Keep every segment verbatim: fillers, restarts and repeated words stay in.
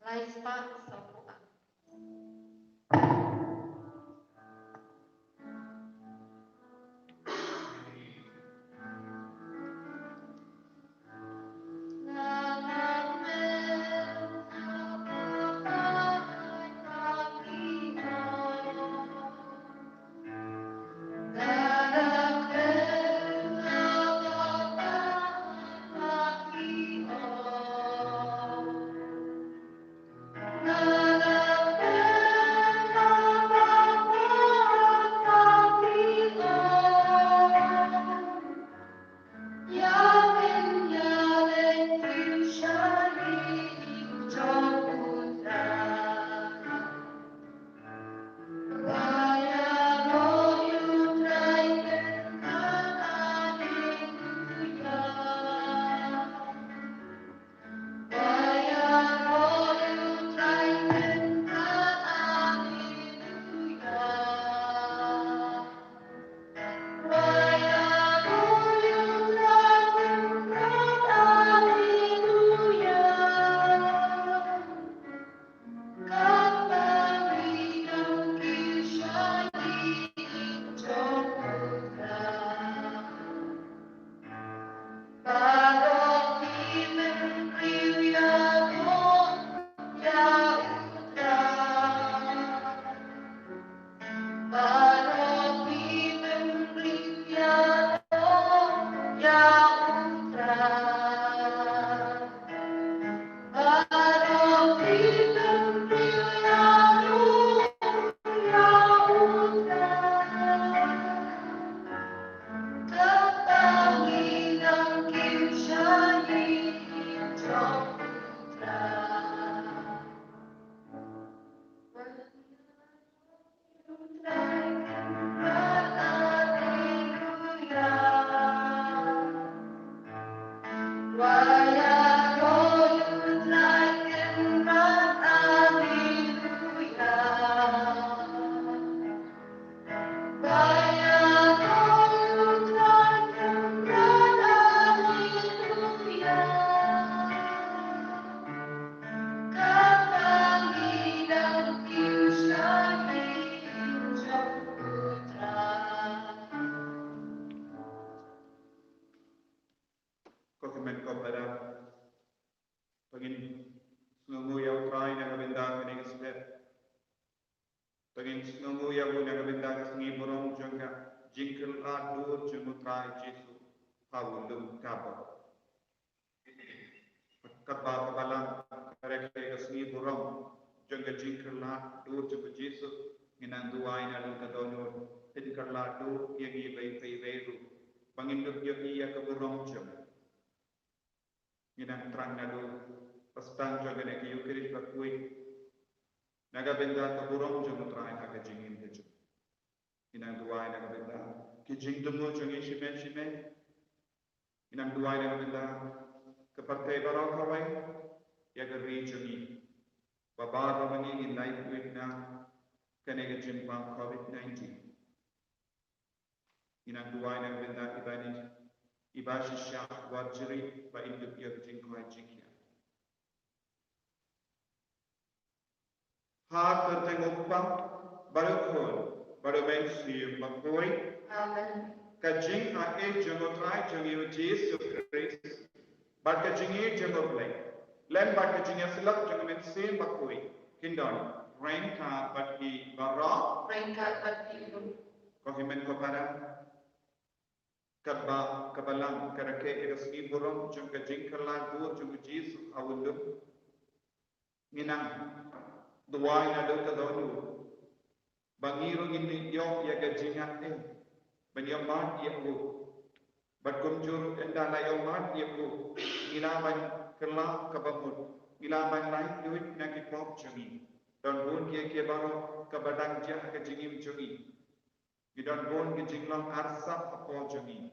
Lai spah sawphew ar. Ko hynmen ko para, to ngin sngewnguh ïa U Trai na ka bynta kane ka step. To ngin sngewnguh ïa u na ka bynta ka sngi burom jong ka jingkylla dur jong U Trai Jisu ha u lum Tabor. Katba ka balang ka rakhe ka sngi burom jong ka jingkylla dur jong u Jisu, ngin nang duwai naduh ka dohnud, pynkylla dur ïa ngi bad phi bad ruh ba ngin dup ïohi ïa ka burom jong u. Ngin nang thrang naduh ba sdang jong kane ka Eukharist bakhuid na ka bynta ka burom jong U Trai ha ka jingim ka jong ngi. Ngin nang duwai na ka bynta ki jingthmu jong ngi shimet shimet. Ngin nang duwai na ka bynta ka pyrthei baroh kawei, ïa ka ri jong ngi, ba baroh ngi ngin lait luid na kane ka jingbam covid nineteen. Ngin nang duwai na ka bynta iba ni, iba shisha wat jri ba in dup ïa ka jingkoit jingkhiah. Ha ka kyrteng U Kpa bad U Khun bad U Mynsiem Bakhuid. Amen. Ka jingaiei jong U Trai jong ngi U Jisu Khrist, bad ka jingïeit jong U Blei, lem bad ka jingïasyllok jong U Mynsiem Bakhuid, kin don ryngkat bad phi baroh. Ryngkat bad phi ruh. Ko hynmen ko para, katba ka balang ka rakhe ïa ka sngi burom jong ka jingkylla dur jong u Jisu ha u lum, ngin nang duwai naduh ka dohnud ba ngi ruh ngin ïoh ïa ka jingaiei ban ïohmad ïa u. Bad kumjuh ruh ynda la ïohmad ïa u, ngi lah ban kylla kaba mut, ngi lah ban lait luid na ki pop jong ngi. Don bun kiei kiei baroh kaba dang jia ha ka jingim jong ngi. Ngi don bun ki jinglong arsap hapoh jong ngi.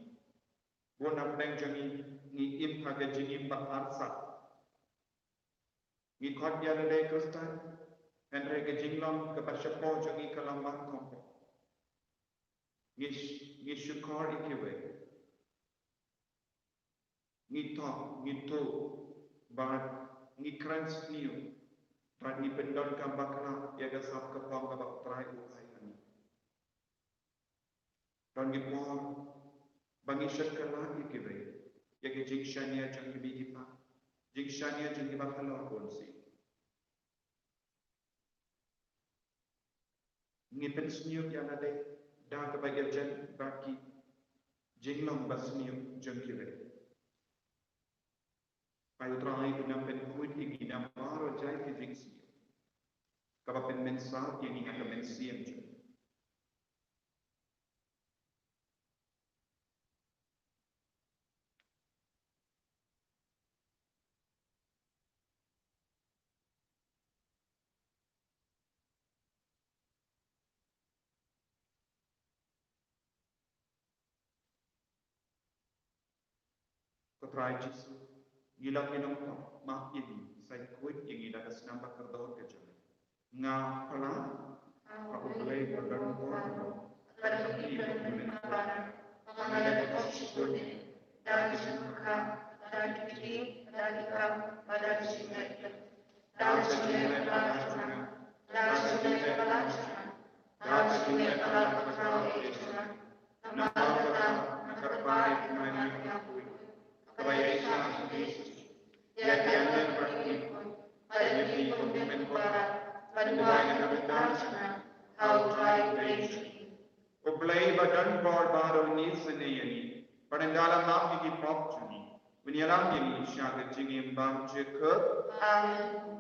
Bun na pdeng jong ngi ngi im ha ka jingim ba arsap. Ngi khot ïa lade Khristan, hynrei ka jinglong kaba shapoh jong ngi ka long bang khongpong. Ngi sh-, ngi shukor ïa kiwei. Ngi thok, ngi tuh, bad ngi kren sniew. Trai, ngi pyndonkam bakla ïa ka sap ka phong kaba U Trai u ai ha ngi. Don ki por ba ngi shah kylla ïa kiwei, ïa ki jingshaniah jong ki mei ki pa, jingshaniah jong kiba halor bunsien. Ngi pynsniew ïa lade da kaba ïajan bad ki jinglong basniew jong kiwei. Ai U Trai un nang pynkhuid ïa ngi na baroh jait ki jingsniew, kaba pynmynsaw ïa ngi na ka mynsiem jong u. Ko Trai Jisu, ngi la ki nongpop, map ïa ngi, sa khuid ïa ngi da ka snam bakordor ka jong me. Nga pla ha U Blei ba don bor, ba don bor, ba don bor, ba don bor, ba don bor, ba don bor, U Blei ba don bor baroh un isynei ïa ngi, bad un da la map ïa ki pop jong ngi, un ïalam ïa ngi sha ka jingim ba jylliew. Amen.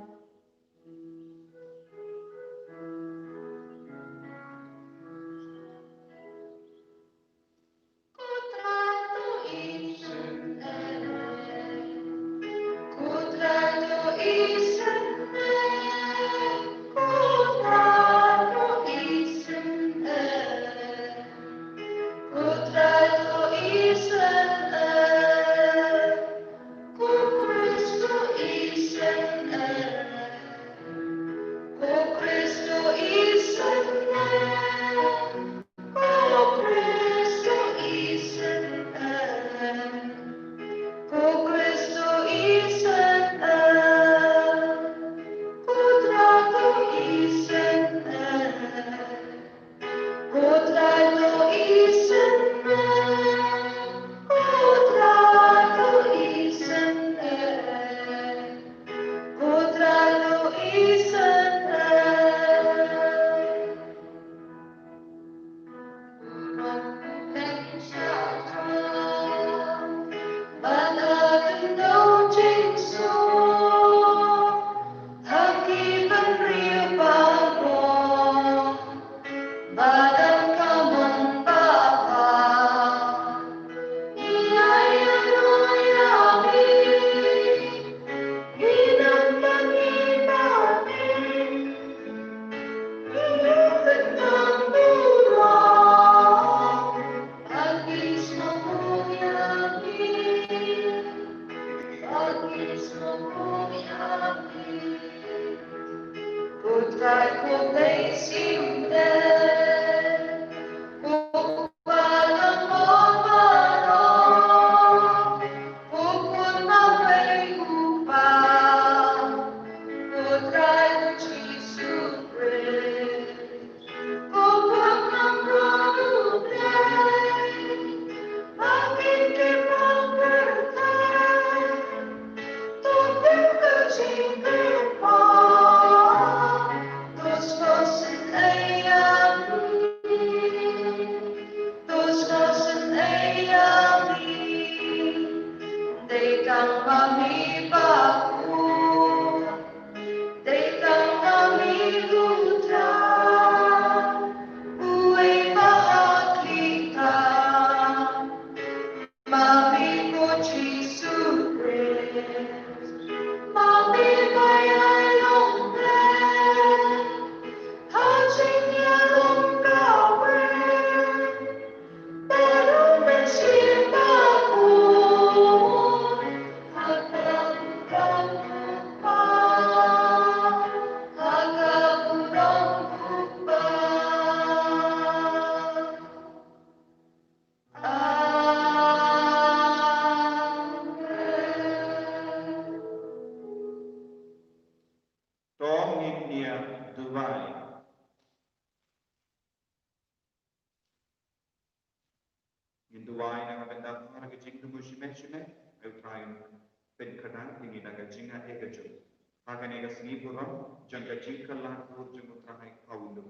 pynkhadang ïa ngi da ka jingaiei ka jong u. Ha kane ka sngi burom jong ka jingkylla bor jong U Trai ha u lum.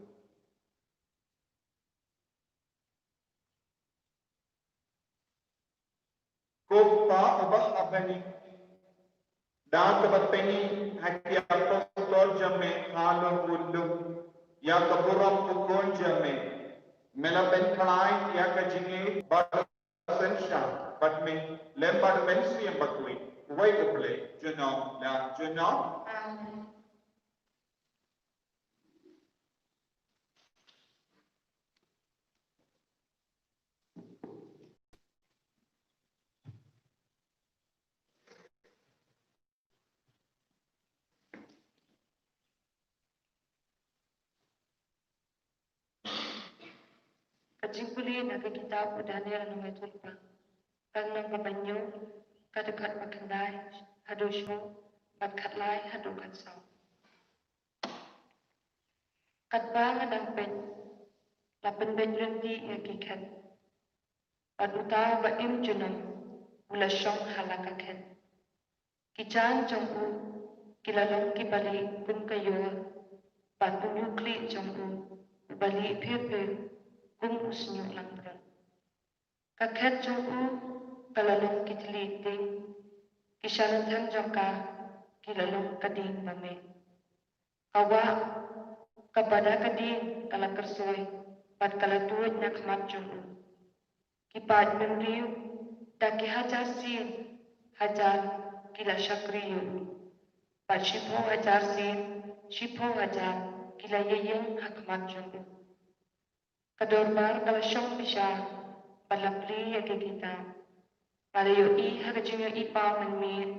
Ko Pa uba ha bneng, da kaba pynïaid ha ki apostol jong me halor u lum ïa ka burom u Khun jong me, me la pynkhlaiñ ïa ka jingïeit bad synshar, bad me lem bad U Mynsiem Bakhuid, uwei U Blei, junom la junom. Amen. Ka jingpule na ka kitab u Daniel, lynnong ba hynñiew, ka lynnong kaba hynñiew, ka dkhot ba khyndai haduh shiphew, bad khatlai haduh khatsaw. Katba nga dang peit, la pynbeit ryntih ïa ki khet, bad uta uba im junom u la shong ha la ka khet. Ki jaiñ jong u ki la long kiba lieh kum ka ïor, bad u ñiuhkhlieh jong u u ba lieh phir phir kum u shñiuh langbrot. Ka khet jong u ka la long ki tylli tieng, ki shanathan jong ka ki la long ka dieng ba meh. Ka wah kaba da ka dieng ka la kyrsoi bad ka la tuid na khmat jong u. Ki paid bynriew da ki hajar sien hajar ki la shakri ïa u, bad shiphew hajar sien shiphew hajar ki la ïaïeng ha khmat jong u. Ka dorbar ka la shong bishar bad la plie ïa ki kitab. Nga la ïohi ha ka jingïohi paw mynmiet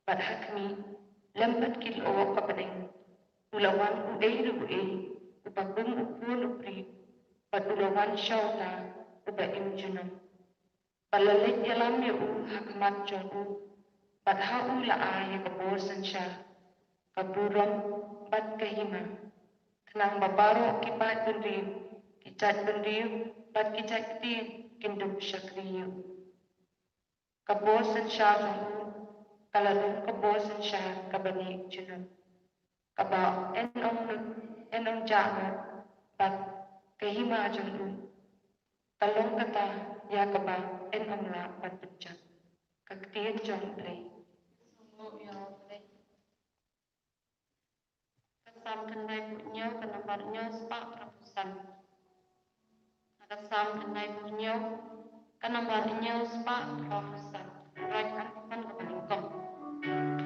bad ha khmih, lem bad ki lyoh ka bneng, u la wan uei ruh uei uba kum u khun u briew, bad u la wan sha uta uba im junom. Bad la leit ïalam ïa u ha khmat jong u, bad ha u la ai ïa ka bor synshar, ka burom bad ka hima, khnang ba baroh ki paid bynriew, ki jait bynriew bad ki jait ktien kin dup shakri ïa u. Ka bor synshar jong u ka la long ka bor synshar kaba neh junom, kaba yn ym nud, yn ym jah noh, bad ka hima jong u ka long kata ïa kaba yn ym lah ban pynjot. Ka ktien jong U Blei. Ka Salm khyndaiphew hynñiew, ka nombar hynñiew spah phra phew san. Ka Salm khyndaiphew hynñiew, ka nombar hynñiew spah phra phew san. Ka Salm khyndaiphew hynñiew, ka nombar hynñiew.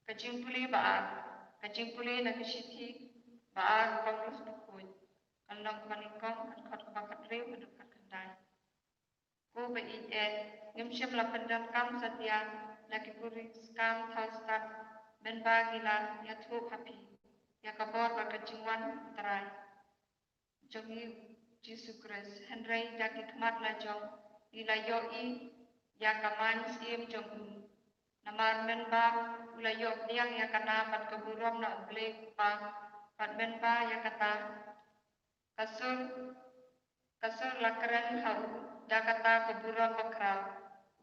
Ka jingpule ba ar. Ka jingpule na ka shithi ba ar u Paulus bakhuid. Ka lynnong kaba nyngkong, ka dkhot kaba khathynriew haduh khatkhyndai. Ko ba ïeit eh, ngim shym la pyndonkam satia na ki buri skam thaw stad, mynba ngi la ïathuh ha phi ïa ka bor bad ka jingwan u Trai jong ngi u Jisu Khrist. Hynrei da ki khmat la jong ngi la ïohi ïa ka mynsiem jong u. Namar mynba u la ïoh pdiang ïa kata bad ka burom na U Blei U Kpa, bad mynba ïa kata ka sur, ka sur la kren ha u da kata ka burom bakhraw.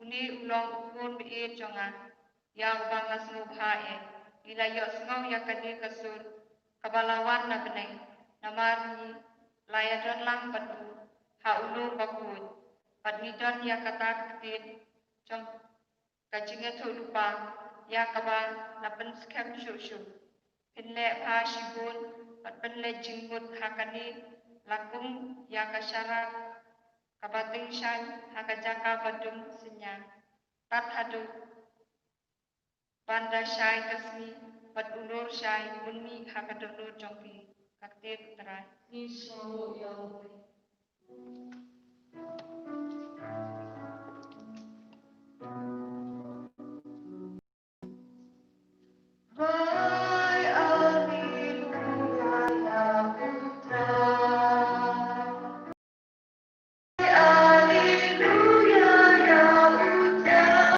Une u long u khun ba ïeit jong nga, ïa uba nga sngewbha eh. Ngi la ïohsngew ïa kane ka sur kaba la wan na bneng, namar ngi la ïadon lang bad u ha u lum bakhuid, bad ngi don ïa kata ka ktien jong ka jingïathuhlypa ïa kaba la pynskhem shuh shuh. Pynleh bha shibun bad pynleh jingmut ha kane la kum ïa ka sharak kaba tyngshaiñ ha ka jaka ba dum synñia, tad haduh ban da shai ka sngi, bad u nur shai un mih ha ka dohnud jong phi. Ka ktien U Trai. Ngi sngewbha ïa U Blei. Alleluia, ïa U Trai. Alleluia, ïa U Trai.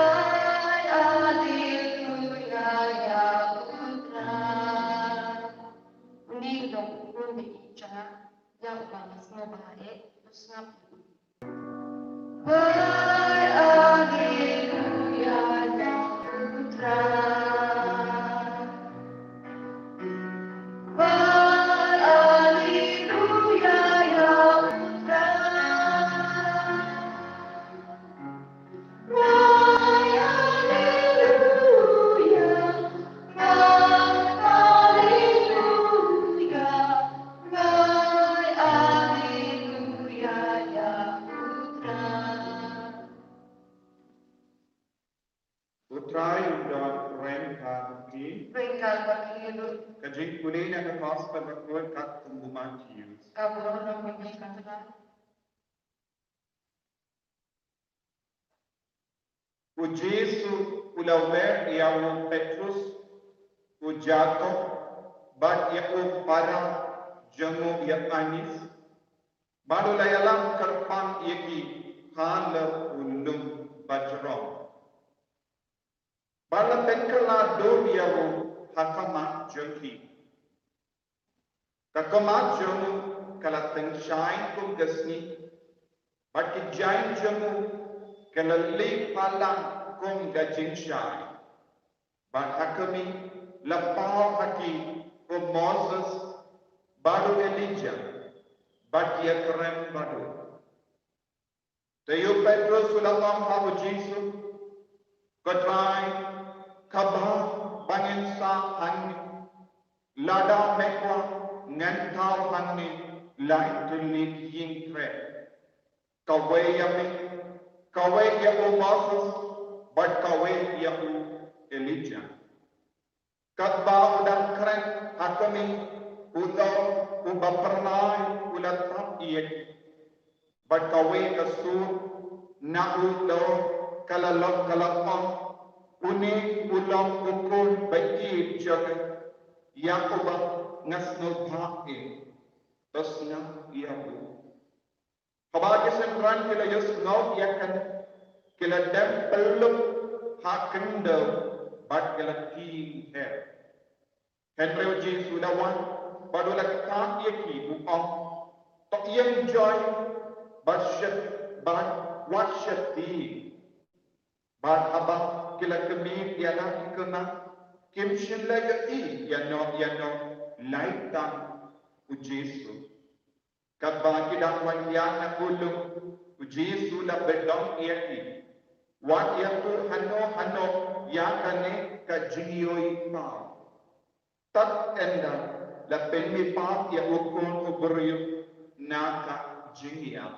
Alleluia, alleluia, alleluia, ïa U Trai. Une u long u Khun ba ïeit jong nga, ïa uba nga sngewbha eh, to sngap ïa u. Alleluia, ïa U Trai. Alleluia, ïa U Trai. Alleluia, alleluia, alleluia, ïa U Trai. U Trai u don ryngkat ïa phi. Ryngkat bad phi ruh. Ka jingpule na ka Gospel bakhuid katkum u Mathaios. Ka burom ïa U Blei. U Jisu u la wer ïa u Petrus, u Jakob, bad ïa u para jong u Ïoannis, bad u la ïalam kyrpang ïa ki halor u lum bajrong. Bad la pynkylla dur ïa u ha khmat jong ki. Ka khmat jong u ka la tyngshaiñ kum ka sngi, bad ki jaiñ jong u ki la lih palat kum ka jingshai. Bad ha khmih la paw ha ki u Moses bad u Elijah, bad ki ïakren bad u. Te u Petrus u la ong ha u Jisu, Ko Trai, kaba ba ngin sah hangne? Lada me kwah ngan thaw hangne lai tylli ki ïing kreh. Kawei ïa me, kawei ïa u Moses, bad kawei ïa u Elijah. Katba u dang kren ha khmih, u dor uba pyrnai u la tap ïa ki. Bad kawei ka sur na u dor ka la long, ka la ong, Une u long u Khun ba ïeit jong nga, ïa uba nga sngewbha eh. To sngap ïa u. Haba ki synran ki la ïohsngew ïa kane, ki la dem pyllup ha khyndew bad ki la tieng her. Hynrei u Jisu u la wan bad u la ktah ïa ki, u ong, To ïeng joi bad shet, bad wat shet tieng. Bad haba ki la khmih ïa la ki khmat, kim shym la ïohi ïano ïano, lait tang u Jisu. Katba ki dang wan ïaid na u lum, u Jisu u la pyndonkam ïa ki, Wat ïathuh hano hano ïa kane ka jingïohi paw. Tad ynda la pynmih pat ïa u khun u briew na ka jingïap.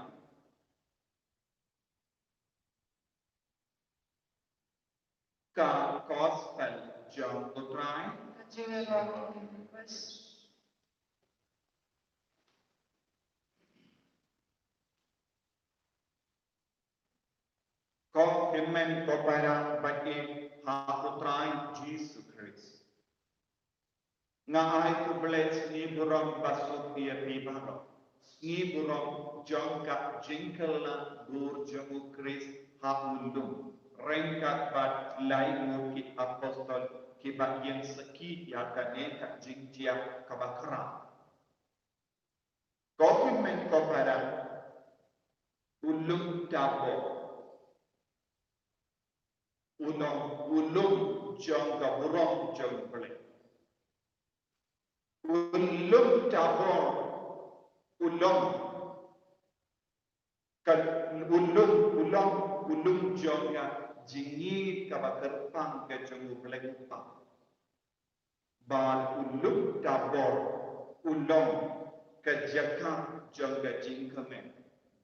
Ka Gospel jong u Trai. Ko hynmen ko para bad ïeit ha u Trai Jisu Khrist. Nga ai khublei sngi burom basuk ïa phi baroh. Sngi burom jong ka jingkylla dur jong u Khrist ha u lum, ryngkat bad laingut ki apostol kiba ïeng sakhi ïa kane ka jingjia kaba khraw. Ko hynmen ko para, u lum Tabor u long u lum jong ka burom jong u Blei. U lum Tabor u long ka u lum, u long u lum jong ka jingïeit kaba kyrpang ka jong u Blei u Kpa. Bad u lum Tabor u long ka jaka jong ka jingkmen,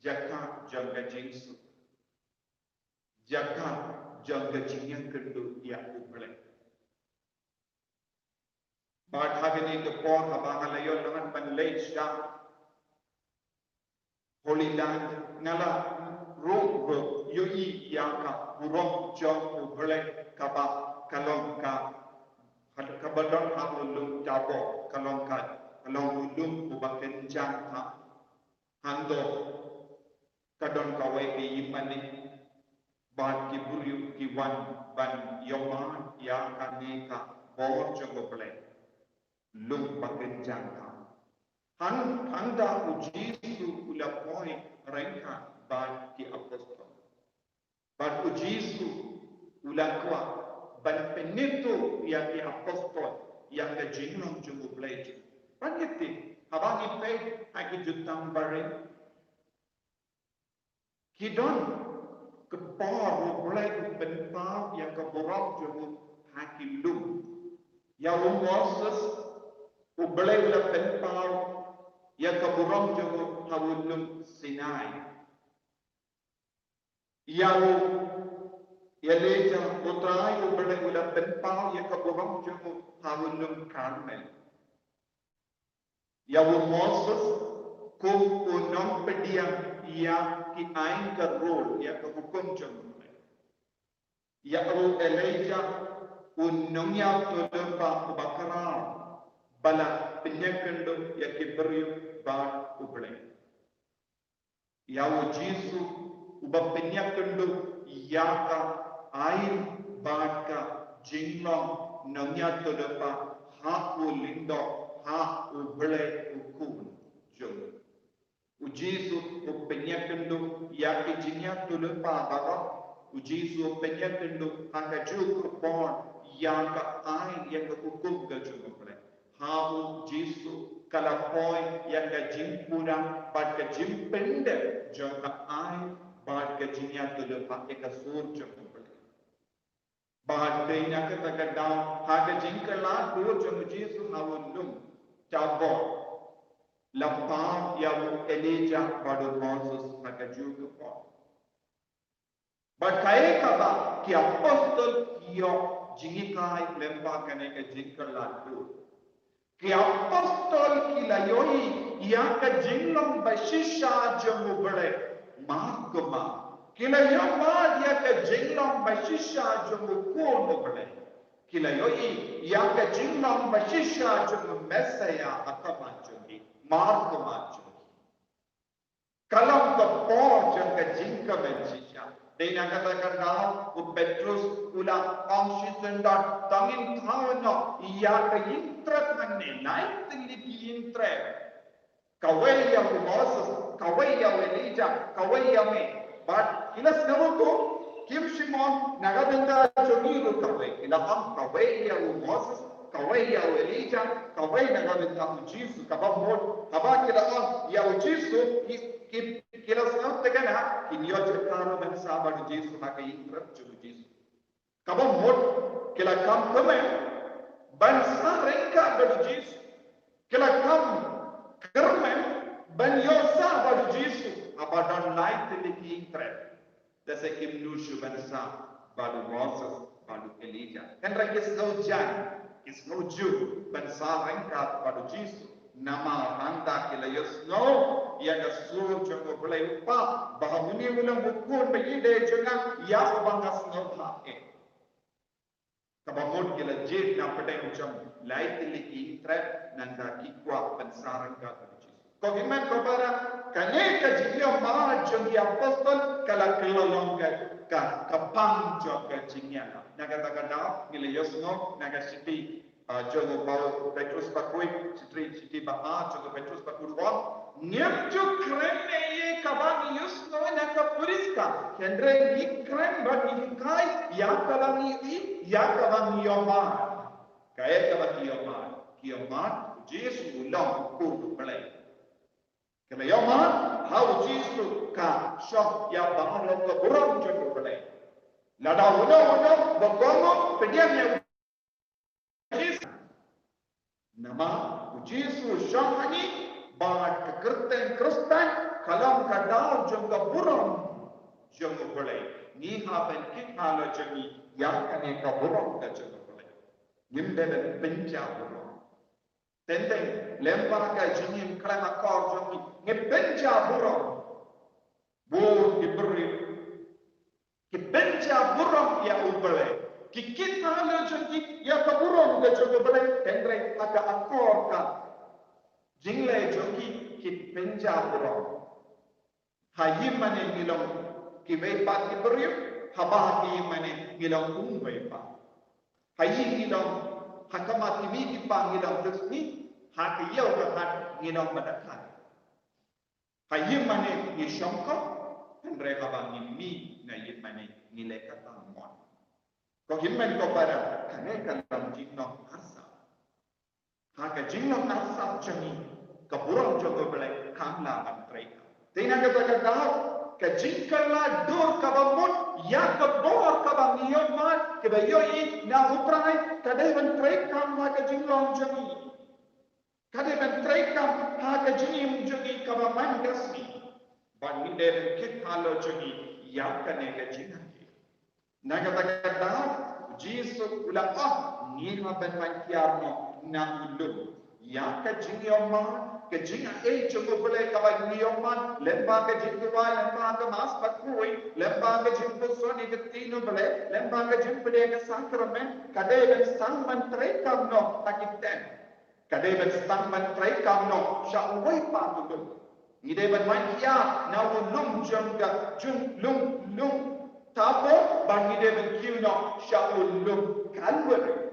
jaka jong ka jingsuk, jaka jong ka jingïakynduh ïa u Blei. Bad ha kane ka por haba nga la ïoh lyngngoh ban leit sha Holy Land, nga la ruh ruh ïohi ïa ka burom jong u Blei kaba ka long ka, kaba don ha u lum Tabor, ka long ka, ka long u lum uba kynjang ha. Hangto ka don kawei ka ïingmane bad ki briew ki wan ban ïohmad ïa kane ka bor jong u Blei. Lum ba kynjang ka. Hang, hangta u Jisu u la poi ryngkat bad ki apostol. Bad u Jisu u la kwah ban pynithuh ïa ki apostol ïa ka jinglong jong u Blei jong. Ban ïa te, haba ngi peit ha ki Jutang Barim, ki don ka por u Blei u pynpaw ïa ka burom jong u ha ki lum. Ïa u Moses u Blei u la pynpaw ïa ka burom jong u ha u lum Sinai. Ïa u Elijah u Trai u Blei u la pynpaw ïa ka burom jong u ha u lum Karmel. Ïa u Moses kum u nongpdiang ïa ki aiñ ka rul, ïa ka hukum jong u Blei. Ïa u Elijah u nongïathuhlypa uba khraw ba la pynïakynduh ïa ki briew bad u Blei. Ïa u Jisu uba pynïakynduh ïa ka aiñ bad ka jinglong nongïathuhlypa ha u lyngdoh ha u Blei u Khun jong u. U Jisu u pynïakynduh ïa ki jingïathuhlypa baroh. U Jisu u pynïakynduh ha kajuh ka por ïa ka aiñ, ïa ka hukum ka jong u Blei. Ha u Jisu ka la poi ïa ka jingpura bad ka jingpyndep jong ka aiñ bad ka jingïathuhlypa, ïa ka sur jong u Blei. Bad dei na kata ka daw ha ka jingkylla dur jong u Jisu ha u lum Tabor la paw ïa u Elijah bad u Moses ha kajuh ka por. Bad kaei kaba ki apostol ki ïoh jinghikai lyngba kane ka jingkylla dur. Ki apostol ki la ïohi ïa ka jinglong ba shisha jong u Blei, mar kumar. Ki la ïohi ïa ka jinglong ba shisha jong u Khun u Blei. Ki la ïohi ïa ka jinglong ba shisha jong u Messiah ha khmat jong ki, mar kumar jong ki. Ka long ka por jong ka jingkmen shisha. Dei na kata ka daw u Petrus u la ong shisyndon, to ngin thaw noh ïa ka ïingtrep hangne, lai tylli ki ïingtrep. Kawei ïa u Moses, kawei ïa u Elijah, kawei ïa me. Bad ki la sngewthuh, kim shym ong na ka bynta jong ngi ruh kawei. Ki la ong kawei ïa u Moses, kawei ïa u Elijah, kawei na ka bynta u Jisu. Kaba mut, haba ki la ong ïa u Jisu, ki, ki, ki la sngewthuh kane, kin ïoh jaka ruh ban sah bad u Jisu ha ka ïingtrep jong u Jisu. Kaba mut ki la kam kmen ban sah ryngkat bad u Jisu. Ki la ba don lai tylli ki ïingtrep. Da se kim nud shuh ban sah bad u Moses bad u Elijah. Hynrei ki sngewjan, ki sngewjuh ban sah ryngkat bad u Jisu. Namar hangta ki la ïohsngew ïa ka sur jong u Blei u Kpa, ba une u long u Khun ba ïeidei jong nga, ïa uba nga sngewbha eh. Kaba mut ki la jied na pdeng jong lai tylli ki ïingtrep, nangta ki kwah ban sah ryngkat bad u Jisu. Ko hynmen ko para, kane ka jingïohi jong ki apostol ka la kylla long ka, ka, ka pang jong ka jingïalang. Na kata ka daw ngi la ïohsngew na ka shithi, ah, jong u Paul Petrus bakhuid, shithi, shithi ba ar jong u Petrus bakhuid u ong, ngim ju kren ïa kaba ngi ïohsngew na ka puriskar, hynrei ngi kren bad ngi hikai ïa kaba ngi ïohi, ïa kaba ngi ïohmad. Kaei kaba ki ïohmad? Ki ïohmad u Jisu u long u Khun u Blei. Ki la ïohmad ha u Jisu ka shong ïa baroh ka burom jong u Blei. Lada uno uno ba kohnguh pdiang ïa u Jisu. Namar u Jisu u shong ha ngi, bad ka kyrteng Khristan ka long ka daw jong ka burom jong u Blei. Ngi hap ban kit halor jong ngi ïa kane ka burom ka jong u Blei. Ngim dei ban pynjah burom. Teng teng lem bad ka jingim khlem akor jong ngi, ngi pynjah burom. Bun ki briew ki pynjah burom ïa u Blei. Ki kit halor jong ki ïa ka burom ka jong u Blei, hynrei ha ka akor ka jingleh jong ki, ki pynjah burom. Ha ïing mane ngi long kiwei pat ki briew, haba ha ïing mane ngi long kumwei pat. Ha ïing ngi long, ha khmat ki mei ki pa ngi long dusni, ha ka ïew ka hat ngi long madakai. Ha ïing mane ngi shongkop, hynrei haba ngi mih na ïing mane ngi leh kata mon. Ko hynmen ko para, kane ka long jinglong arsap. Ha ka jinglong arsap jong ngi, ka burom jong u Blei kam lah ban treikam. Te na kata ka daw, ka jingkylla dur kaba mut ïa ka bor kaba ngi ïohmad, kaba ïohi na u Trai, ka dei ban treikam ha ka jinglong jong ngi. Ka dei ban treikam ha ka jingim jong ngi kaba man ka sngi. Bad ngi dei ban kit halor jong ngi ïa kane ka jingakhiar. Na kata ka daw, u Jisu u la ong, ngi hap ban wan kiar noh na u lum. Ïa ka jingïohmad, ka jingaiei jong u Blei kaba ngi ïohmad, lem bad ka jingduwai, lem bad ka Mass bakhuid, lem bad ka jingpuson ïa ka ktien u Blei, lem bad ka jingpdiang ka sakramen, ka dei ban sdang ban treikam noh ha ki tent. Ka dei ban sdang ban treikam noh sha uwei pat u lum. Ngi dei ban wan kiar na u lum jong ka, jong lum, lum Tabor, bad ngi dei ban kiew noh sha u lum Kalbari.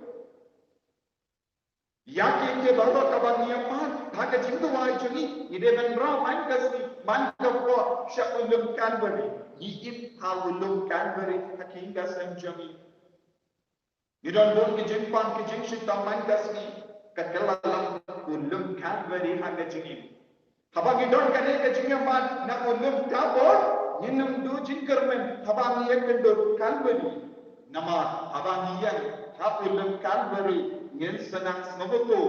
Ïa kine baroh kaba ngi ïohmad ha ka jingduwai jong ngi, ngi dei ban rah man ka sngi man ka por sha u lum Kalbari. Ngi ïohi ha u lum Kalbari ha ki ïing ka sem jong ngi. Ngi don bun ki jingpang ki jingshitom man ka sngi, ka kylla long u lum Kalbari ha ka jingim. Haba ngi don kane ka jingïohmad na u lum Tabor, ngin ym duh jingkyrmen haba ngi ïakynduh Kalbari. Namar haba ngi ïeng ha u lum Kalbari, ngin sa nang sngewthuh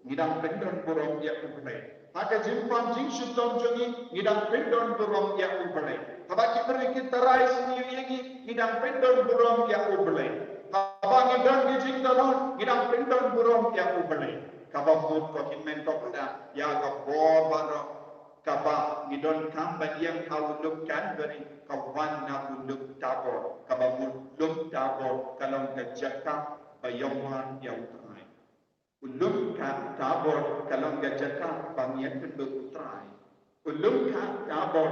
ngi dang pyndon burom ïa u Blei. Ha ka jingpang jingshitom jong ngi, ngi dang pyndon burom ïa u Blei. Haba ki briew ki tharai sniew ïa ngi, ngi dang pyndon burom ïa u Blei. Haba ngi don ki jingdalon, ngi dang pyndon burom ïa u Blei. Kaba mut ko hynmen ko para, ïa ka bor baroh kaba ngi donkam ban ïeng ha u lum Kalbari, ka wan na u lum Tabor. Kaba mut lum Tabor ka long ka jaka ba ïohmad ïa u Trai. U lum Tabor ka long ka jaka ba ngi ïakynduh u Trai. U lum Tabor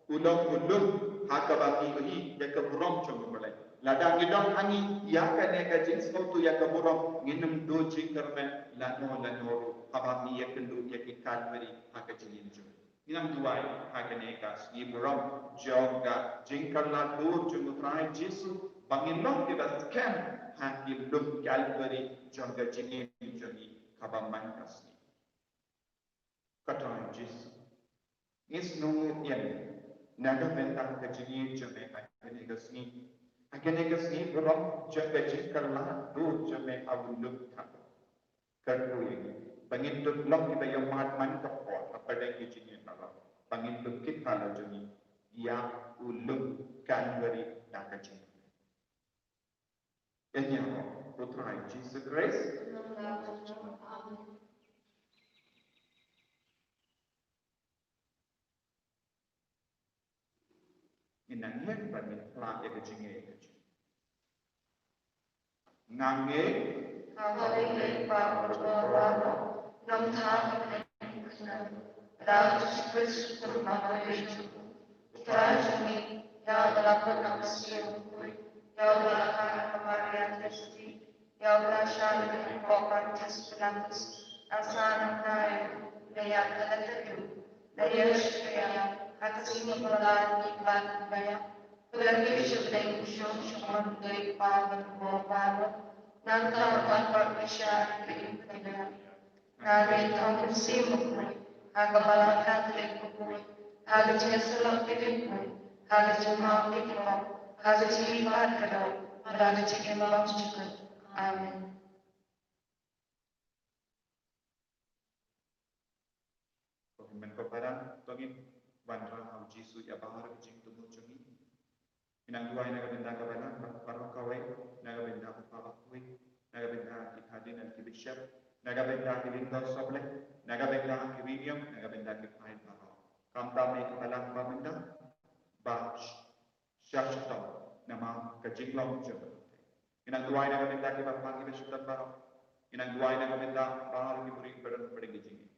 u long u lum ha kaba ngi ïohi ïa ka burom jong u Blei. Lada ngi don ha ngi ïa kane ka jingsngewthuh ïa ka burom, ngin ym duh jingkyrmen lano lano ruh haba ngi ïakynduh ïa ki Kalbari ha ka jingim jong ngi. Ngi nang duwai ha kane ka sngi burom jong ka jingkylla dur jong u Trai Jisu, ba ngin long kiba skhem ha ki lum Kalbari jong ka jingim jong ngi kaba man ka sngi. Ko Trai Jisu, ngi sngewnguh ïa na ka bynta ka jingim jong me ha kane ka sngi. Ha kane ka sngi burom jong ka jingkylla dur jong me ha u lum Tabor. Kyrkhu ïa ngi ba ngin long kiba ïohmad man ka por ha pdeng ki jingim baroh. ba ngin pynkit pala jong ngi ïa u lum Kalbari da ka jingkmen. Ïa ngi ha u Trai Jisu Khrist. Amen. Ngin nang ïeng bad ngin phla ïa ka jingngeit. Nga ngeit ha U Blei Kpa uba don, nongthaw, la Jisu Khrist, u Trai jong ngi, ïa uba la put na ka Mynsiem Bakhuid, ïa uba la kha ha ka Maria Theisotti, ïa uba la shah lyngkhuh Pontius Pilatus, la sahnarphna ïa u, la ïap, la tep, la ïeng sha ka ïing, ha ka sngi ba la leit, la ïaid, la ïap, la kiew sha ka bneng, u shong sha ka hynmen kaba bun baroh. Nangta u wan pat sha ka ïing ka jong U Blei. Nga ngeit ha ka Mynsiem Bakhuid, ha ka balang Katholik bakhuid, ha ka jingïasyllok kaba bakhuid, ha ka jingmap kaba bakhuid, ha ka jingïeit bad ka doh, bad ha ka jingim bymjukut. Amen. Ko hynmen ko para, to ngin wanrah ha U Jisu ïa baroh ki jingthmu jong ngi. Ngi nang duwai na ka bynta ka balang baroh kawei, na ka bynta u Papa Bakhuid, na ka bynta ki Cardinal, ki Bishop, na ka bynta ki Lyngdoh Sohblei, na ka bynta ki riewniam, na ka bynta ki paid baroh. Khamtam ïa ka balang ba mynta, ba shah shitom namar ka jinglong jong ka pyrthei. Ngi nang duwai na ka bynta ki bapang ki bashitom baroh. Ngi nang duwai na ka bynta baroh ki briew baroh pdeng ka jingim.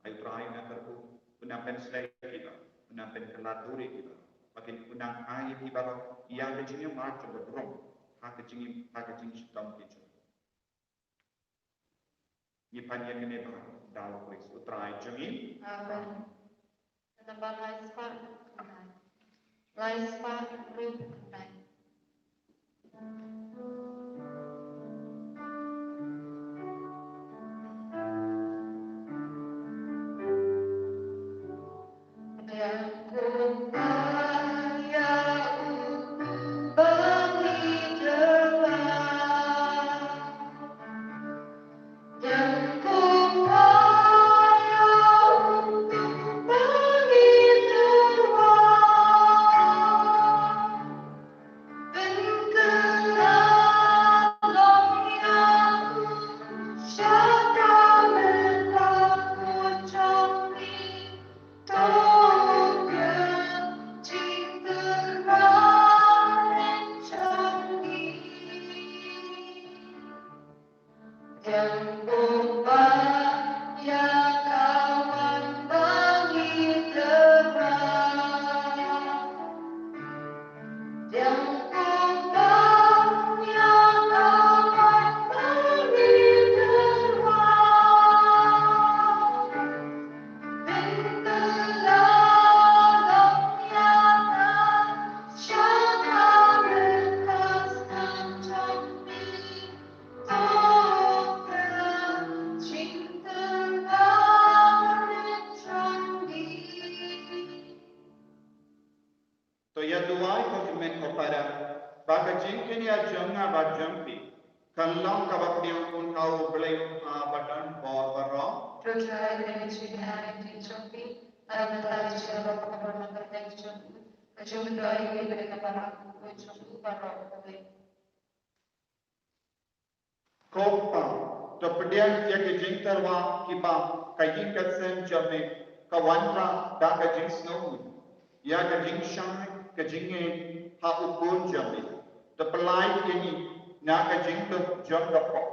Ai U Trai, u nang kyrkhu, u nang pynslem ïa ki baroh, u nang pynkylla dur ïa ki baroh. Bad u nang ai ïa ki baroh ïa ka jingïamar jong ka burom ha ka jingim, ha ka jingshitom ki jong ngi. Ngi pan ïa kane ba da U Khrist U Trai jong ngi. Amen. Namar lai spah, lai spah ruh. To ïa duwai ko hynmen ko para, ba ka jingkynnoh jong nga bad jong phi kan long kaba pdiang ïa U Blei Kpa ba don bor baroh. To Trai, leh jingkynnoh jong phi, ha ka bynta jong U Blei Kpa ba don bor baroh. Ka jingkynnoh jong phi, leh ka balang jong U baroh. Ko Kpa, to pdiang ïa ki jingtyrwa kiba ka ïing ka sem jong me ka wanrah da ka jingsngew, ïa ka jingshai ka jingngeit ha u Khun jong me. To pyllait ïa ngi na ka jingdup jong ka pop,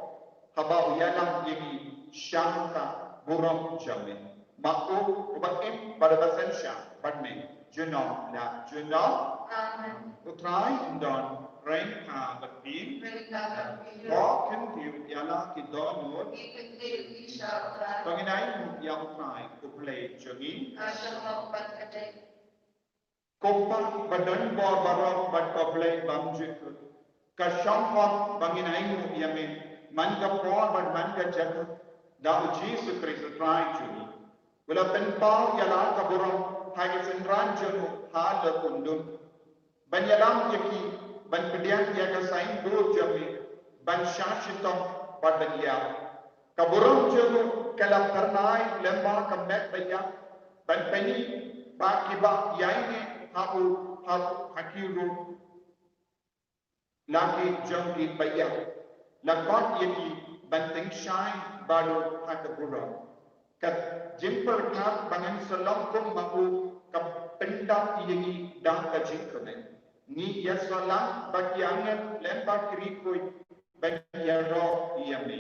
haba u ïalam ïa ngi sha ka burom jong me. Ma u uba im bad uba synshar bad me junom la junom. Amen. U Trai un don ryngkat bad phi. Ryngkat bad phi. Ko khyndiat ïa la ki dohnud. Ki khyndiat ïa la ki dohnud. To ngin ainguh ïa U Trai U Blei jong ngi. Ka shong noh bad ka dei. Ko Kpa ba don bor baroh bad ko Blei bymjukut, ka shong hok ba ngin ainguh ïa me man ka por bad man ka jaka, da U Jisu Khrist U Trai jong ngi. U la pynpaw ïa la ka burom ha ki synran jong u ha la kumdum, ban ïalam ïa ki, ban pdiang ïa ka saiñdur jong me, ban shah shitom bad ban ïap. Ka burom jong u ka la phyrnai lyngba ka met ba ïap, ban pyni ba kiba ïaineh ha u, ha u, ha ki ruh la ki jong ki ba ïap, la khot ïa ki ban teng shai baroh ha ka burom. Ka jingpyrkhat ba ngan sa long kum ma u ka pyndap ïa ngi da ka jingkmen. Ngi ïasoh lang ba ki angel lem bad ki riewkhuid ban ïaroh ïa me.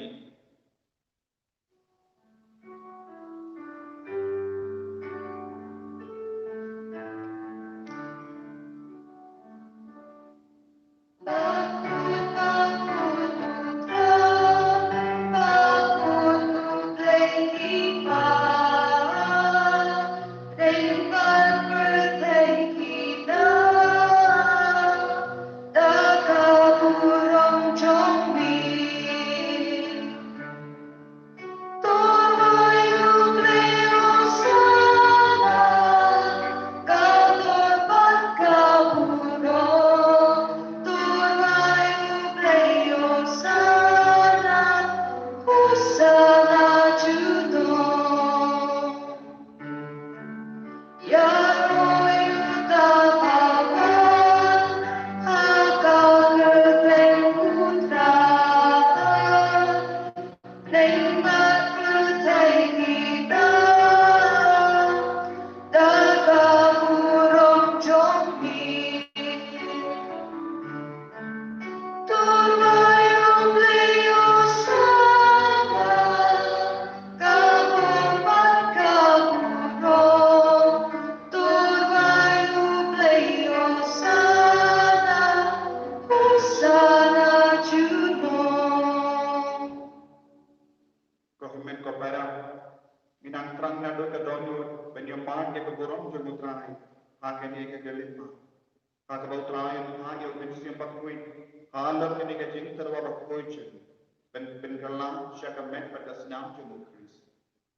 Ko hynmen ko para, ngi nang thrang naduh ka dohnud ban ïa mad ïa ka burom jong U Trai ha kane ka khyllipmat. Ha kaba U Trai un phah ïa U Mynsiem Bakhuid halor kane ka jingtyrwa bakhuid jong ngi, ban pynkylla sha ka met bad ka snam jong U Khrist.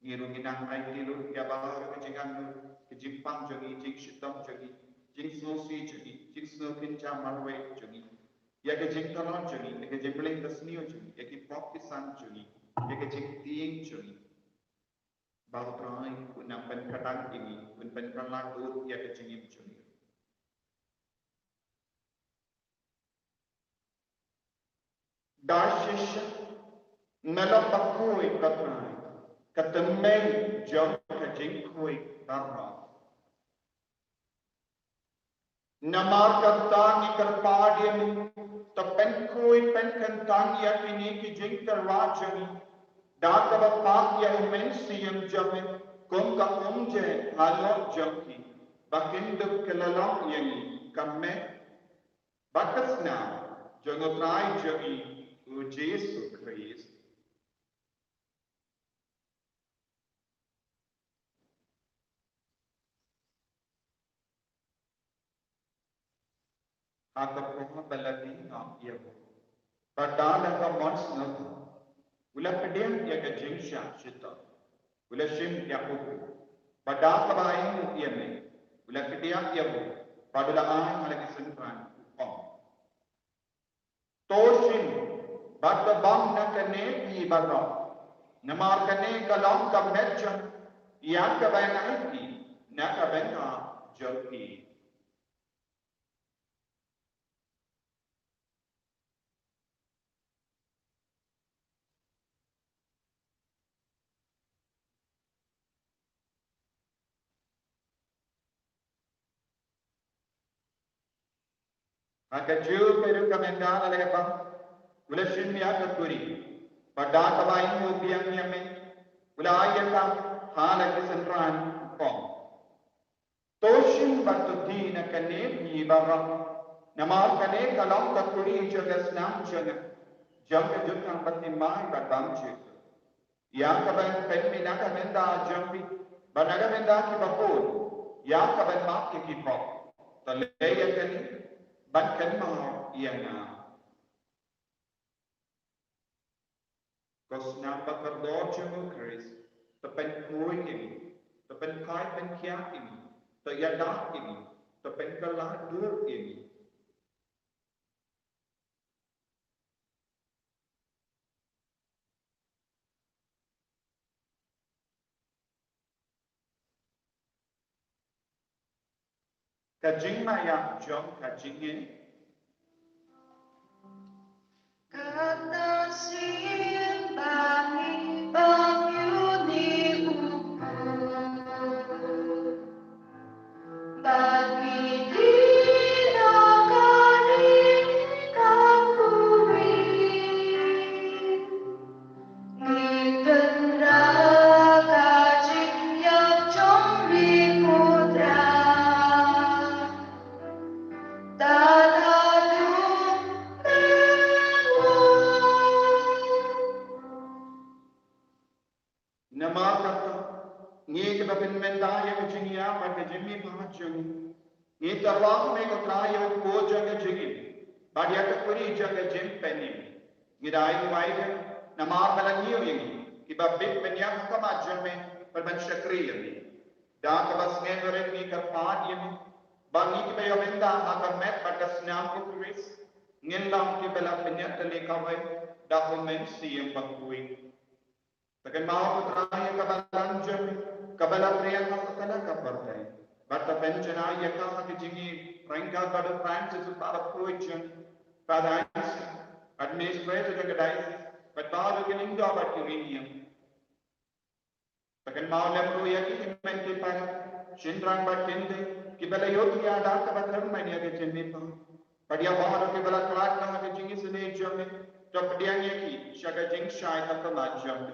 Ngi ruh ngi nang aiti lut ïa baroh ka jingangnud, ka jingpang jong ngi, jingshitom jong ngi, jingsngewsih jong ngi, jingsngewkynja marwei jong ngi, ïa ka jingtyrwa jong ngi, ïa ka jingpyllait ka sniew jong ngi, ïa ki pop ki san jong ngi, ïa ka jingtieng jong ngi. Ba U Trai un nang pynkhatdang ïa ngi, un pynkylla lut ïa ka jingim jong ngi. Da shisha, me long bakhuid, ko Trai, ka tymmen jong ka jingkhuid baroh. Namar kata ngi kyrpad ïa me, to pynkhuid pynkyntang ïa kine ki jingtyrwa jong ngi da kaba phah ïa U Mynsiem jong me kum ka umjait halor jong ki, ba kin dup kylla long ïa ngi ka met bad ka snam jong U Trai jong ngi U Jisu Khrist. Ha ka por ba la die noh ïa u, bad da la ka mon sngewthuh, u la pdiang ïa ka jingshah shitom, u la shim ïa u, bad da kaba ainguh ïa me, u la kdiah ïa u, bad u la ai ha la ki synran, u ong: To shim bad to bam na kane phi baroh, namar kane ka long ka met jong nga, ïa kaba ngan ai na ka bynta jong phi. Ha kajuh ka ruh ka mynta la leh bam, u la shim ïa ka kuri, bad da kaba ainguh biang ïa me, u la ai ïa ka ha la ki synran, u ong: To shim bad to die na kane phi baroh, namar kane ka long ka kuri jong ka snam jong nga, jong ka jutang bathymmai bad bymjukut, ïa kaban pynmih na ka bynta jong phi bad na ka bynta kiba bun, ïa kaban map ïa ki pop. To leh ïa kane ban kynmaw ïa nga. Ko snam ba kordor jong U Khrist, to pynkhuid ïa ngi, to pynphai pynkhiah ïa ngi, to ïada ïa ngi, to pynkylla dur ïa ngi. ka jingmaïa jong ka jingim. Namar kata, ngi kiba pynmynta ïa ka jingïap bad ka jingmihpat jong ngi, ngi tyrwa ha me ko Trai ïa u kpoh jong ka jingim bad ïa ka kuri jong ka jingpynim. Ngi da ai nguai de namar ba la ñiew ïa ngi kiba bit ban ïap ha khmat jong me bad ban shakri ïa me. Da kaba sngewrit ngi kyrpad ïa me ba ngi kiba ïoh bynta ha ka met bad ka snam u Khrist ngin long kiba la pynïatylli kawei da u Mynsiem Bakhuid. Te kynmaw ko Trai ïa kaba la lam jong me kaba la pdiang ha satlak ka pyrthei bad to pynjanai ïa ka ha ka jingim ryngkat bad u Francis u Papa bakhuid jong ngi, Father Anselm, Administrator jong ka diocese bad baroh ki lyngdoh bad ki riewniam. Te kynmaw lem ruh ïa ki hynmen ki para, shynrang bad kynthei kiba la ïoh ïa da kaba thymmai ïa ka jingmihpat. Bad ïa baroh kiba la khlad ha ka jingisynei jong me, to pdiang ïa ki sha ka jingshai ha khmat jong me.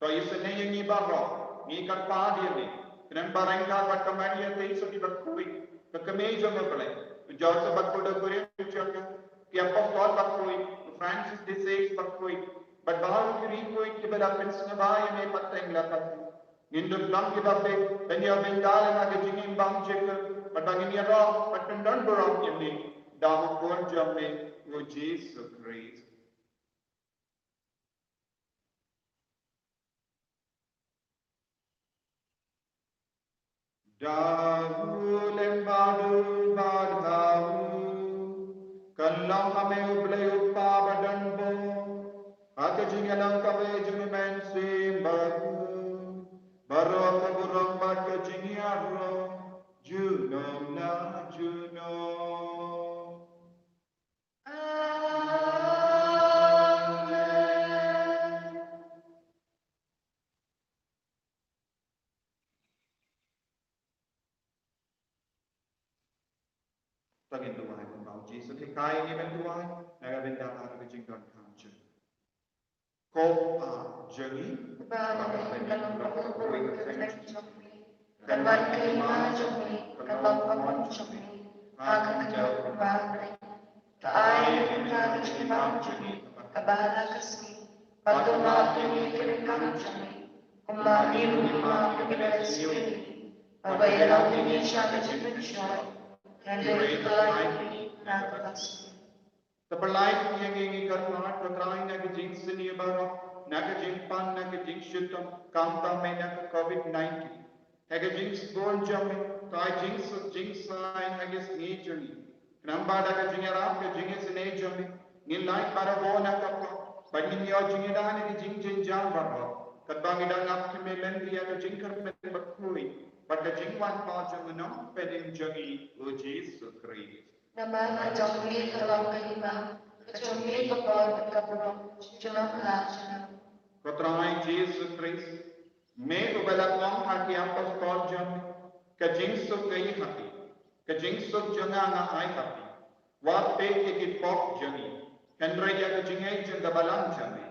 To isynei ïa ngi baroh, ngi kyrpad ïa me, khnang ba ryngkat bad ka Maria Theisotti bakhuid, ka kmie jong U Blei, u Joseph bakhuid u kurim jong ka, ki apostol bakhuid, u Francis de Sales bakhuid, bad baroh ki riewkhuid kiba la pynsngewbha ïa me pateng la pateng, ngin dup long kiba bit ban ïoh bynta lem ha ka jingim bymjukut bad ba ngin ïaroh bad pyndonburom ïa me da u Khun jong me u Jisu Khrist. Da u lem bad u bad ha u, kan long ha me U Blei U Kpa badonbor, ha ka jingïalang kawei jong u Mynsiem Bakhuid, baroh ka burom bad ka jingïaroh junom la junom. Amen. To ngin duwai kumba u Jisu u hikai ïa ngi ban duwai na ka bynta ka jingdonkam jong ngi. Ko Pa jong ngi, ba ha bneng, ka long ka burom ka kyrteng jong me. Kan wan ka hima jong me, kan long ka mon jong me ha ka khyndew kumba ha bneng. To ai ïa ngi mynta ka jingbam jong ngi kaba ha la ka sngi, bad to map ïa ngi ki ryngkat jong ngi kumba ngi ruh ngi map ïa kiba ïasngew ïa ngi, bad ba ïalam ïa ngi sha ka jingpynshoi, hynrei to pynlait ïa ngi na kaba sniew. To pynlait ïa ngi, ngi kyrpad ko Trai, na ka jingsniew baroh, na ka jingpang, na ka jingshitom, khamtam eh na ka Covid nineteen. Ha ka jingsbun jong me to ai jingsuk jingsaiñ ha ka sngi jong ngi, khnang ba da ka jingïarap ka jingisynei jong me ngin lait barabor na ka pop bad ngin ïoh jingïada na ka jingjynjar baroh, katba ngi dang ap kyrmen ïa ka jingkyrmen bakhuid bad ka jingwan pat jong u Nongpynim jong ngi u Jisu Khrist. Namar ka jong me ka long ka hima, ka jong me ka por bad ka burom junom la junom. Ko Trai Jisu Khrist, me uba la ong ha ki apostol jong me, ka jingsuk ka ïa ha phi, ka jingsuk jong nga nga ai ha phi. Wat peit ïa ki pop jong ngi, hynrei ïa ka jingngeit jong ka balang jong me.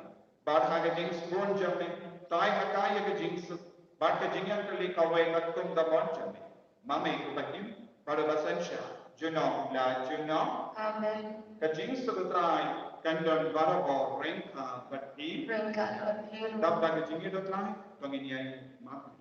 Bad ha ka jingsbun jong me to ai ha ka ïa ka jingsuk bad ka jingïatylli kawei katkum ka mon jong me. Ma me uba im bad uba synshar junom la junom. Amen. Ka jingsuk u Trai kan don barabor ryngkat bad phi. Ryngkat bad phi ruh. Dap da ka jingïeit u Trai to ngin ïaid ma phi.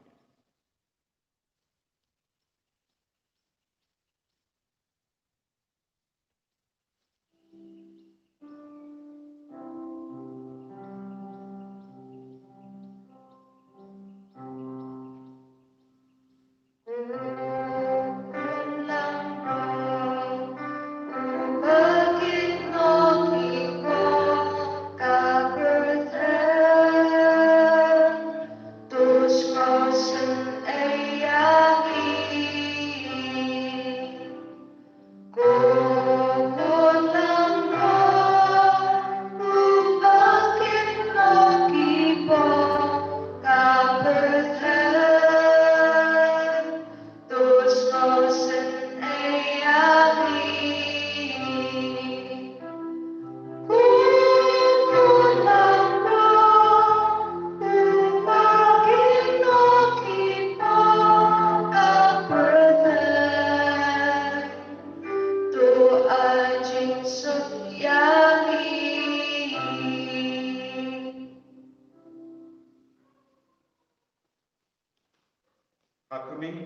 Ha khmih,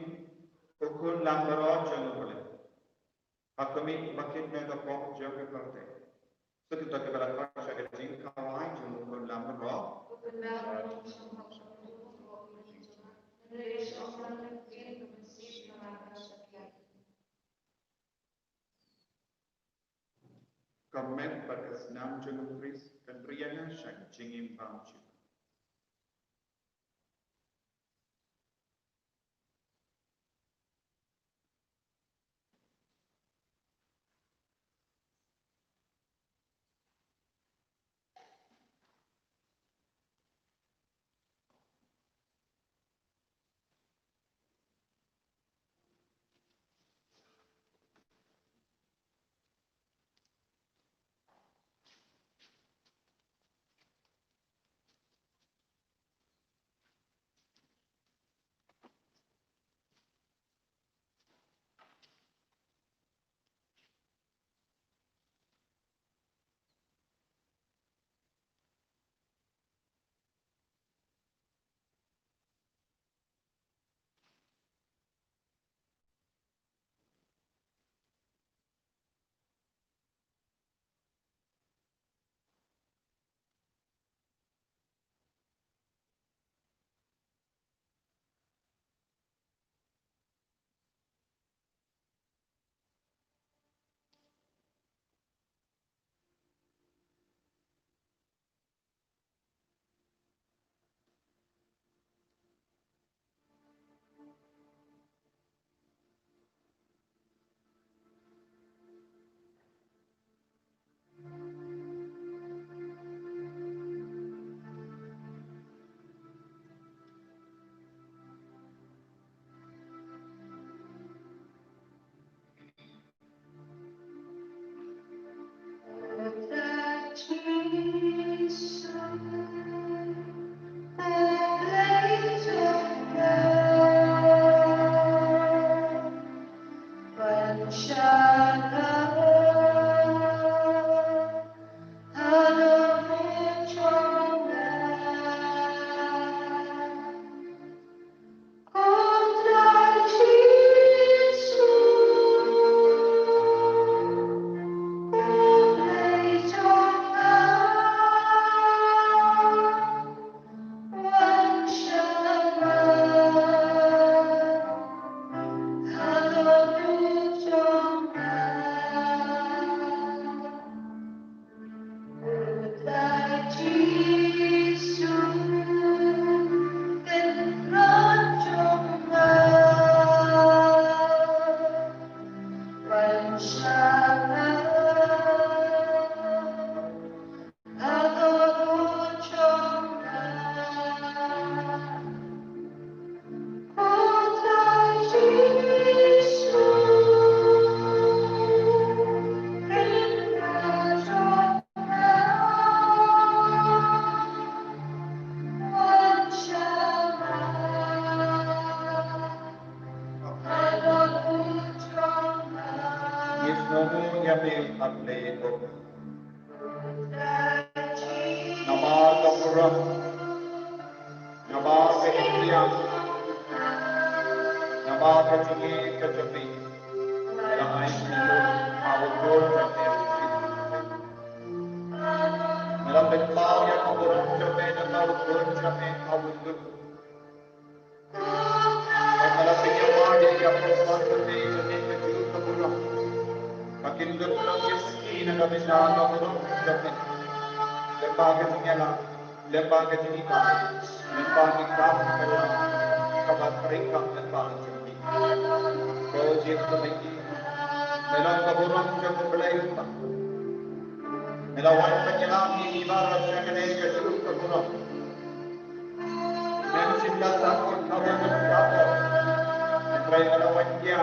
u khun langbrot jong U Blei. Ha khmih, ba kin ïa ka pop jong ka pyrthei. Sa kito kiba la khot sha ka jingkhawai jong u khun langbrot. Ka met bad ka snam jong u Khrist kan ri ïa nga sha ka jingim bymjukut. Ngi sngewnguh ïa me, A Blei ko. Namar ka burom, namar ka jingïaid, namar ka jingïeit ka jong me, me la ai sha ngi ha u khun jong me u Khrist. Me la pynpaw ïa ka burom jong me na ka u khun jong me ha u Khrist. Bad me la pynïaid ïa ka pop jong me, jong me ka jong ka burom. Ba kin lut long ïa ki na ka bynta ka burom jong me. Lyngba ka jingïalam, lyngba ka jingïalam, lyngba ki kam ka jong, kaba pyrkhat lyngba ka jong me. Ko Jisu Khrist, me long ka burom jong U Blei Kpa. Me la wan pynïalam ïa ngi baroh sha kane ka jong ka burom. Mem shim ka sap ka kawei ka kawei. Hynrei me la wan ïa,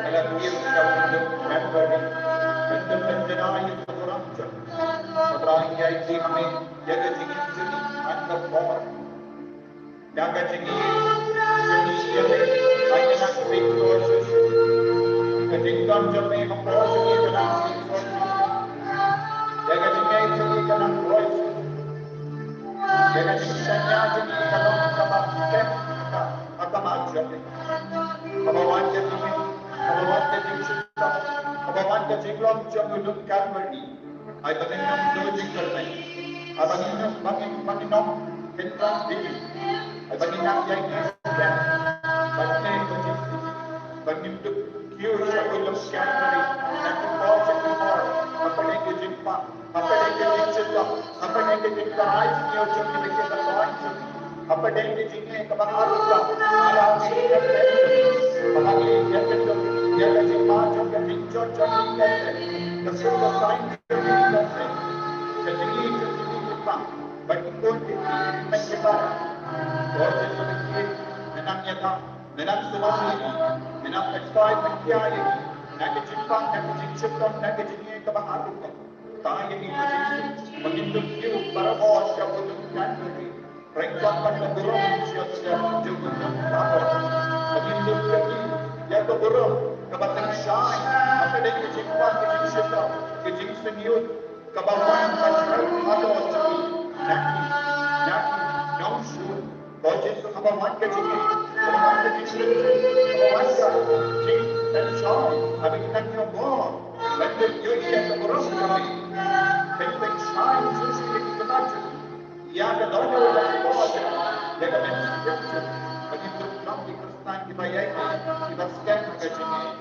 me la kiew sha u Mynsiem Bakhuid. Mynsiem Bakhuid ïa ka burom jong. Hynrei ïa ki me, ïa ka jingim jong ngi, ha ka por. Ïa ka jingim jong ngi ïa me, ha ka jingim jong ngi. Ka jingdon jong me, ha ka por jong ngi, ka jingim jong ngi. Ïa ka jingim jong ngi, ka jingim jong ngi. Ïa ka jingshaniah jong ngi ka long kaba kem ha khmat jong me. wan ka jingim, haba wan ka jingshitom, haba wan ka jinglong jong u lum Kalbari. Ai ba ngin ym duh jingkyrmen, ai ba ngin ym, ba ngin, ba ngin ym kynrang dih, ai ba ngin nang ïaineh skhem, ba ngin, ba ngin duh kiew sha u lum Kalbari, na ki por sha ki por, hapdeng ki jingpang, hapdeng ki jingshitom, hapdeng ki jingtharai jingïew jong ki, ki jingtharai jong ki, hapdeng ki jingeh kaba artatien, ala ki jingeh, haba ngi ïakynduh ïa ka jingma jong ka jingjot jong ki, ka suk ka saiñ jong ki, ka jingïeit jong ki, ki pang, ba ki khun ki, ki mei ki para. Ko Jisu Khrist, men nang ïada, men nang sumar ïa ngi, men nang pynshai pynkhia ïa ngi na ka jingpang, na ka jingshitom, na ka jingeh kaba artatien. Tang ïa ngi, ko Jisu, ba ngin duh kiew barabor sha u lum Kalbari. Ryngkat bad ka burom sha, sha, jong u lum Tabor. Ba ngin duh kiew ïa ka burom kaba tyngshaiñ hapdeng ka jingpang, ka jingshitom, ka jingsynñiut, kaba wan ban rem haduh jong ngi, na ki, na ki nongshun. Ko Jisu, haba wan ka jingeh, haba wan ka jingeh, haba wan ka jingeh, haba ngi nang ïoh bor ban ïoh ïa ka burom ka jong ngi. Pynshai Jisu ïa ki kmie jong ngi, ïa ka dohnud bad ka bor jong ngi, ïa ka mynsiem jong ngi, ba ngin long ki Khristan kiba ïaineh, kiba skhem ha ka jingeh.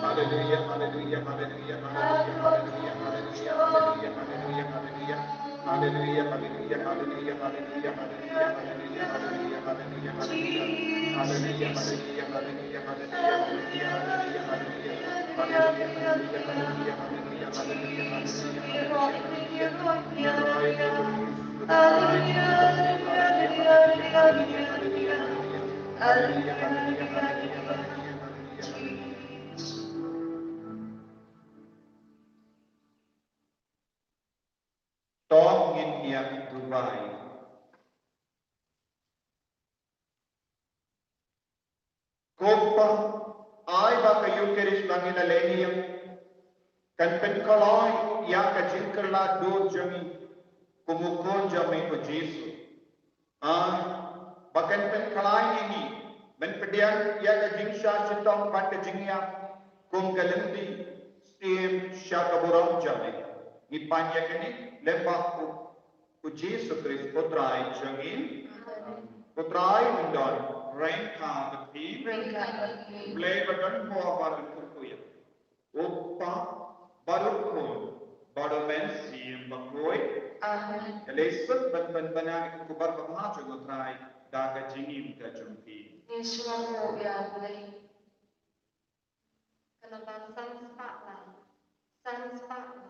Haleluya, haleluya, haleluya, haleluya, haleluya, haleluya. Haleluya, haleluya, haleluya, haleluya. To ngin ïa duwai. Ko Pa, ai ba ka Eukharist ba ngi la leh ïa kan pynkylla ïa ka jingkylla dur jong ngi kum u khun jong me ko Jisu. Ai ba kan pynkhlaiñ ïa ngi ban pdiang ïa ka jingshah shitom bad ka jingïap kum ka lynti syiem sha ka burom jong me. Ngi pan ïa kane lyngba u, u Jisu Khrist u Trai jong ngi. U Trai un don ryngkat bad phi. Ryngkat bad phi. Blei ba don bor baroh un kyrkhu ïa phi. U Kpa bad u Khun bad u Mynsiem Bakhuid. Amen. Ïaleh suk ban pynbna ïa ka kubar babha jong u Trai da ka jingim ka jong phi. Ngi sngewbha ïa Blei. Ka namba san spah lai. San spah lai.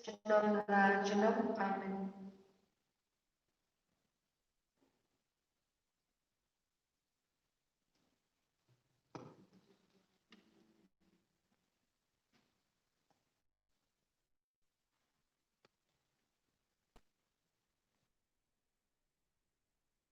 Junom la junom.